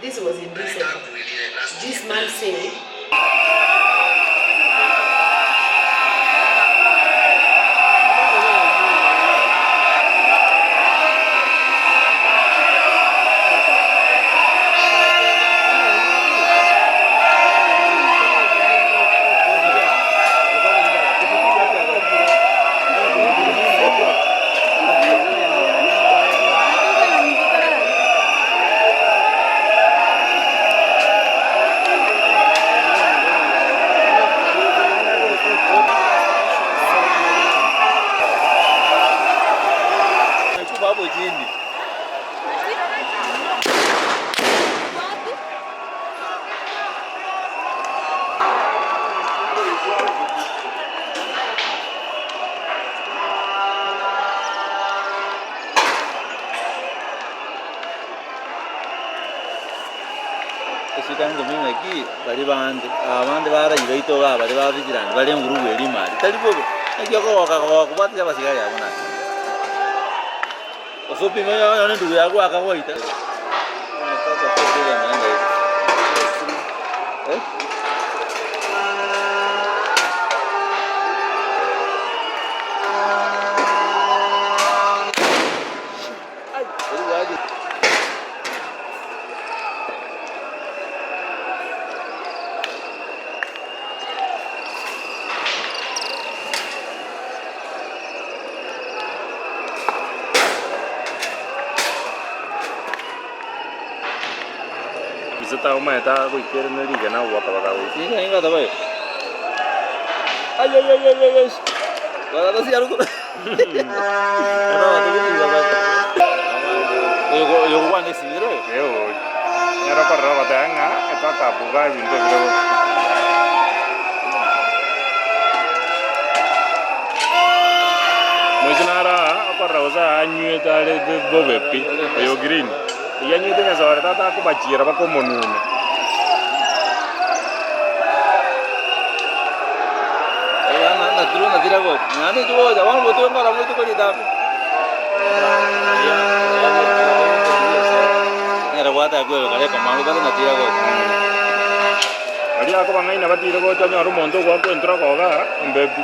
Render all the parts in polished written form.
This was in December. This man said, Chupa hapo chini. Eshikango ming'aki bari bande abande baraire itoga bari babigirani bari ngurubu erimari tari bobe ekio kogoka gokobwatia abasigari abo naki osopime yone ndugu yaku akagoita. Eh? Bisita omanyete goikera na rigena gwaka bakagoika. Siga inga tabai. Ay ay ay ay ay. Wala to si aruko. Ano to biga ba. Yogo yogo wane sidre. Eo, ero korora goteba ng'a etwakabuga ebinto ebire gocha. Moise nara okorora gose anywete are bobe pi, oyo green. Eywo anywete nyasore tata akobachira mpaka omonune. Ay na na tiro na tira go. Nani chugo jawan botu ngora mo tu ko dita. Era guata ko kare komando ka na tira go. Aria akobang'aina batire gocha onyore omonto ogwakoentura koga embebi.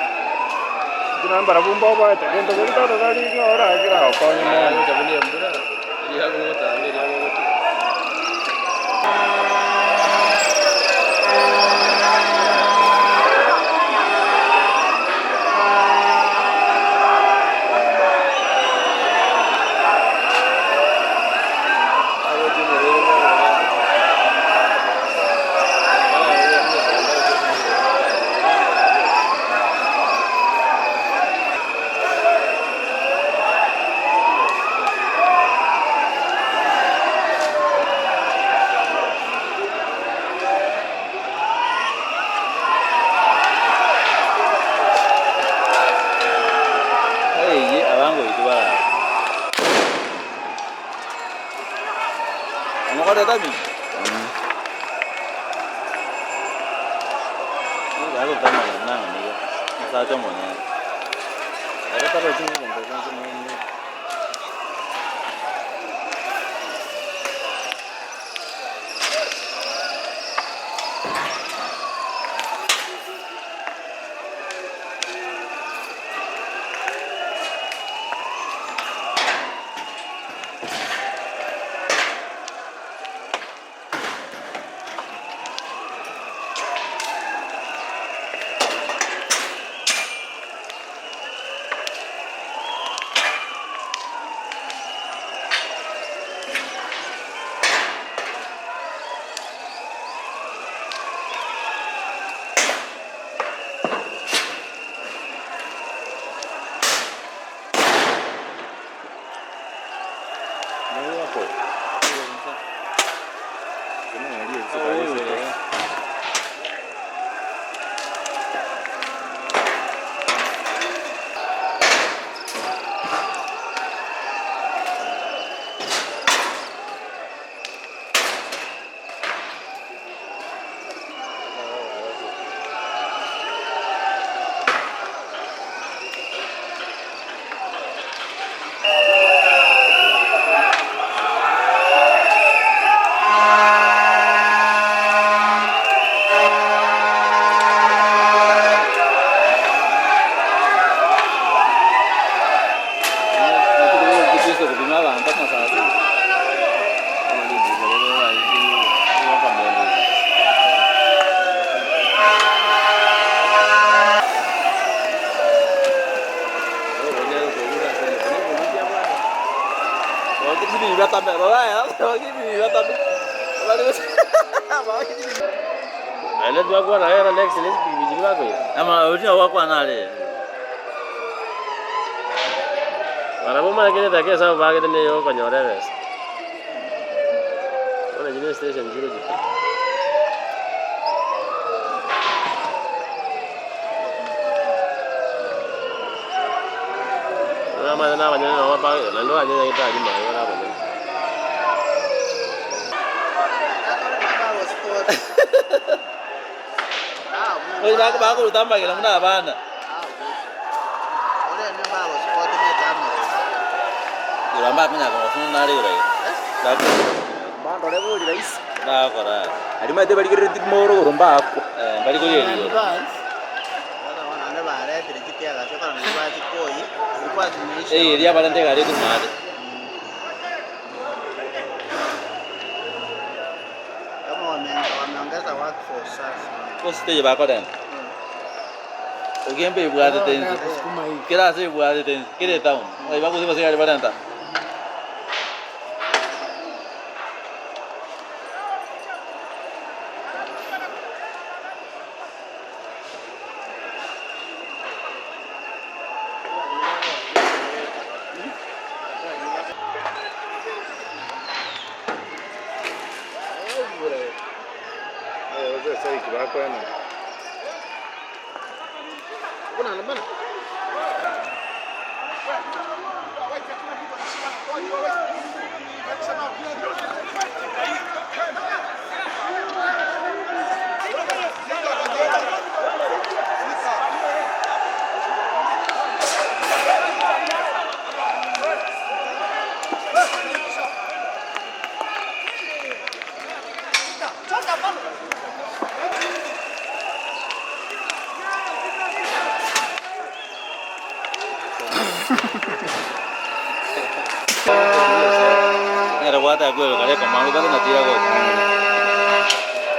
Tinambara bumba obaete, gento keri toro gari ng'a orakera gokonya mono. Hey, abango itu ba. Ano ka data mi? Ano tama na ni. Sa chomo ne. Ara taro chungo ndo ko mo.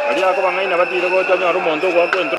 Aria ako bang'aina batire gocha onyore omonto ogwakwa entro.